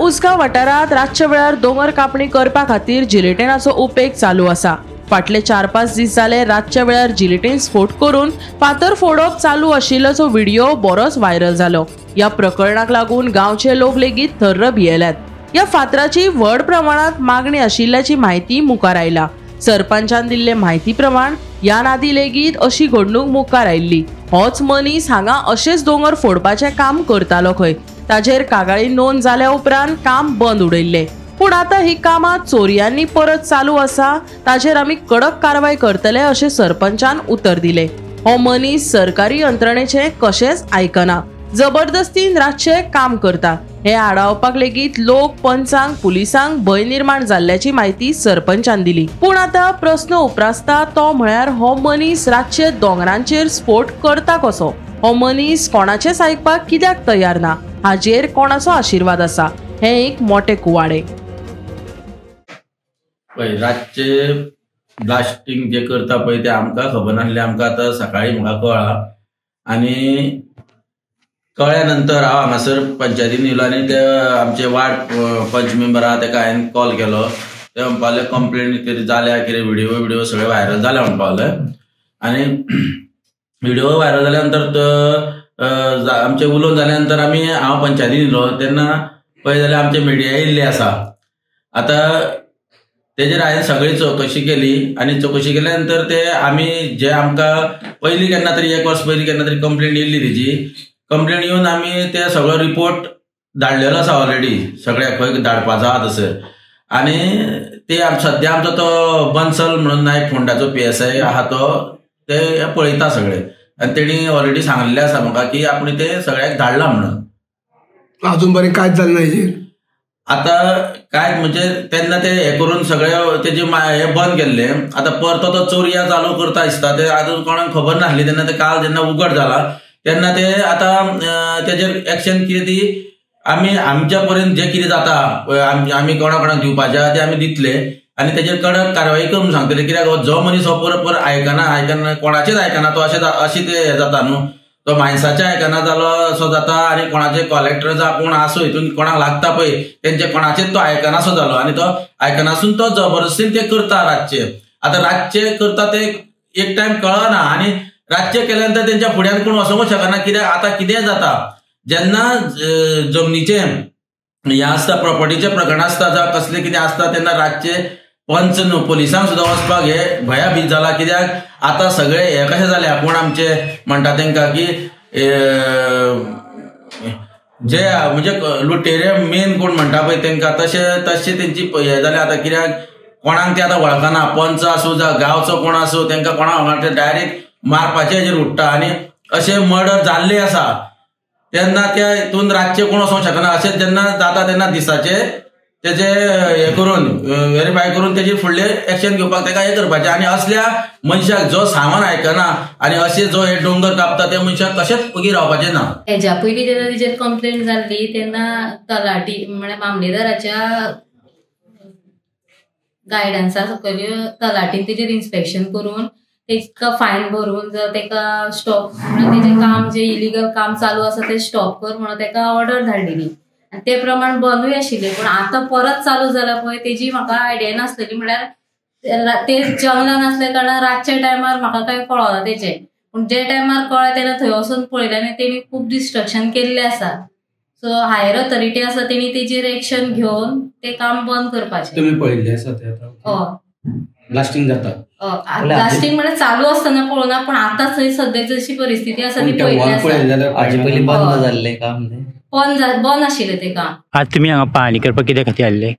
उसगांव वाठारांत रातच्या वेळार दोंगर कापणी करपा खातीर जिलेटिनाचो उपेग चालू आसा. फाटले 4-5 दीस जाले रातच्या वेळार जिलेटीन स्फोट करून फातर फोडप चालू आशिल्ल्याचो व्हिडिओ बरोच व्हायरल जालो. ह्या प्रकरणाक लागून गांवचे लोक लेगीत थर्र भियेल्यात. ह्या फातराची व्हड प्रमाणात मागणी आशिल्ल्याची म्हायती मुखार आयला. सरपंचान दिल्ले म्हायती प्रमाण ह्या आदी लेगीत अशी घडणूक मुखार आयिल्ली. होच मनीस हांगा अशेच दोंगर फोडपाचें काम करतालो खंय. ताचेर कागाळी नोंद जाल्या उपरांत काम बंद उडयल्लें. पूण आतां ही कामां चोरयांनी परत चालू आसा. ताचेर आमी कडक कारवाय करतले अशें सरपंचान उतर दिलें. हो मनीस सरकारी यंत्रणेचें कशेंच आयकना, जबरदस्तीन रातचें काम करता. हे आडावपाक लेगीत लोक पंचांक पुलिसांक भंय निर्माण जाल्ल्याची म्हायती सरपंचान दिली. पूण आतां प्रस्न उप्रासता तो म्हळ्यार हो मनीस रातचे दोंगरांचेर स्फोट करता कसो? हो मनीस कोणाचेच आयकपाक कित्याक तयार ना? हाजेर कोणाचो आशिर्वाद आसा? हें एक मोटें कुवाडें. पळय रातचे ब्लास्टींग जे करता पळय ते आमकां खबर नासलें. आमकां आतां सकाळीं म्हाका कळ्ळां आनी कळ्ळ्या नंतर हांव हांगासर पंचायतीन येयलो आनी ते आमचे वार्ड पंच मेंबर आहा तेका हांवें कॉल केलो. ते म्हणपा लागले कंप्लेन कितें जाल्या, कितें व्हिडिओ सगळे व्हायरल जाल्या म्हणपा लागले. आनी व्हिडिओ व्हायरल जाल्या नंतर आमचे उलोवन जाल्या नंतर आमी हांव पंचायतीन येयलो तेन्ना पळय जाल्यार आमचे मिडिया येयल्ले आसा. आतां तेजेर हांवें सगळी चवकशी केली आनी चवकशी केल्या नंतर ते आमी जे आमकां पयलीं केन्ना तरी 1 वर्स पयलीं केन्ना तरी कंप्लेन येयल्ली तेजी कंप्लेन येवन आमी ते सगळो रिपोर्ट धाडलेलो आसा ऑलरेडी सगळ्याक खंय धाडपाचो आहा तसर. आनी ते सद्या आमचो तो बन्सल म्हणून नायक फोंडाचो PSI आहा तो ते पळयता सगळे आनी तेणी ऑलरेडी सांगलेलें आसा म्हाका की आपण ते सगळ्याक धाडला म्हणून. अजून पर्यंत कांयच जालें ना हेजेर. आतां काय म्हणजे तेन्ना ते हे करून सगळे तेजे हे बंद केल्ले. आतां परतो तो चोरया चालू करता दिसता ते आजून कोणाक खबर नासली. तेन्ना ते काल जेन्ना उगड जाला तेन्ना ते आतां तेजेर एक्शन कितें ती आमी आमच्या पर्यंत जे कितें जाता आमी कोणा कोणाक दिवपाचें आहा ते आमी दितले आनी तेजेर कडक कारवाई करून सांगतले. कित्याक जो मनीस हो परत परत आयकना कोणाचेच आयकना तो अशें ते हें जाता न्हू. तो मायन्साचे आयकना जालो असो जाता आनी कोणाचे कलेक्टर जावं कोण आसूं हितून कोणाक लागता पळय तेंचे कोणाचेच तो आयकनासो जालो आनी तो आयकनासून तो जबरदस्तीन ते करता रातचे. आतां रातचे करता ते एक टायम कळना आनी रातचे केल्या नंतर तेंच्या फुड्यान कोण वचोंक शकना. कित्याक आतां कितें जाता जेन्ना जमनीचें हें आसता प्रॉपर्टीचें प्रकरण आसता जावं कसलें कितें आसता तेन्ना रातचे पंच न्हू पोलिसांक सुद्दां वचपाक हे भंयाभीत जाला. कित्याक आतां सगळे हे कशें जाले कोण आमचे म्हणटा तेंकां की जे म्हणजे लुटेरे मेन कोण म्हणटा पळय तेंकां तशें तशें तेंची हे जालें आतां. कित्याक कोणाक ते आतां वळखना, पंच आसूं जावं गांवचो कोण आसूं तेंकां कोणाक वळखना, डायरेक्ट मारपाचे हेजेर उठ्ठा आनी अशें मर्डर जाल्ले आसा. तेन्ना त्या हितून रातचे कोण वचोंक शकना. अशें जेन्ना जाता तेन्ना दिसाचे तेजे हे करून वेरीफाय करून तेजे फुडले एक्शन घेवपाक तेका हें करपाचें. आनी असल्या मनशाक जो सामान आयकना आनी अशे जो हे दोंगर कापता त्या मनशाक कशेंच ओगी रावपाचें ना. हेज्या पयलीं जेन्ना तेजेर कंप्लेन जाल्ली तेन्ना तलाठी म्हळ्यार मामलेदाराच्या गायडन्सा सकयल तलाठीन तेजेर इन्स्पेक्शन करून तेका फायन भरून जर तेका स्टॉप म्हणून तेजें काम जें इलिगल काम चालू आसा तें स्टॉप कर म्हणून तेका ऑर्डर धाडलेली आनी ते प्रमाण बंदूय आशिल्लें. पूण आतां परत चालू जाला पळय तेजी म्हाका आयडिया नासलेली. म्हळ्यार ते जंगलान आसल्या कारणान रातच्या टायमार म्हाका कांय कळना तेजें. पूण जे टायमार कळ्ळें तेन्ना थंय वचून पळयलें आनी तेणी खूब डिस्ट्रक्शन केल्लें आसा. सो हायर ऑथॉरिटी आसा तेणी तेजेर एक्शन घेवन तें काम बंद करपाचें. तुमी पळयल्लें आसा तें आतां? हय, ब्लास्टींग जाता. ब्लास्टींग म्हळ्यार चालू आसतना पळोवना, पूण आतां थंय सद्या जशी परिस्थिती आसा ती पळयल्ली आसा. हाजे पयलीं बंद जाल्लें काम बंद आशिल्लें तें काम. आज तुमी हांगा पाहणी करपाक कित्या खातीर आयिल्ले?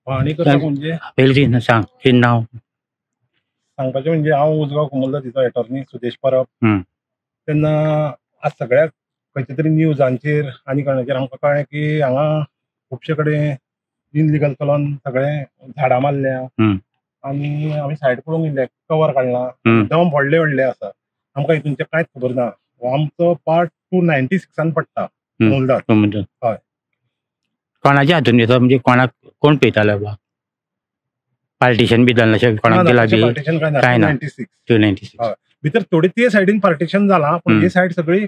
पाहणी करपाक म्हणजे पयलीं सांग तुजें नांव सांगपाचें म्हणजे हांव उसगांव कुमलदातीचो एटॉर्नी सुदेश परब. तेन्ना आज सगळ्याक खंयच्या तरी न्यूजांचेर आनी कोणाचेर आमकां कळ्ळें की हांगा खुबशे कडेन इनलिगल कलन सगळें झाडां मारल्या आनी आमी सायड पळोवंक येयले, कवर काडला, एकदम व्हडले व्हडले आसा. आमकां हितूनचें कांयच खबर ना. आमचो पार्ट 296 पडटा मुलदाद. हय, कोणाच्या हातून येता म्हणजे कोणाक कोण पळयतालो बा? पार्टिशन बी जालें अशें कोणाक दिलां बी? काय ना, 296. हय, भितर थोडी ते सायडीन पार्टिशन जाला, पूण ही सायड सगळी.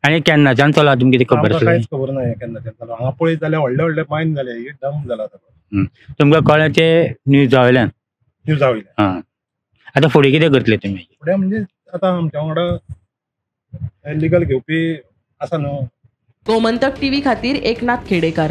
आनी केन्नाच्यान चला तुमकां कितें खबर आमकां आसलें? कांयच खबर ना हें केन्नाच्यान चालू. हांगा पळयत जाल्यार व्हडले व्हडले मायन जाले, हे डंप जाला सगळो. तुमकां कळ्ळें तें न्यूजा वयल्यान? न्यूजा वयल्यान. आं, आतां फुडें कितें करतले तुमी? फुडें म्हणजे आतां आमच्या वांगडा लिगल घेवपी आसा न्हू. गोमंतक टीव्ही खातीर एकनाथ खेडेकर.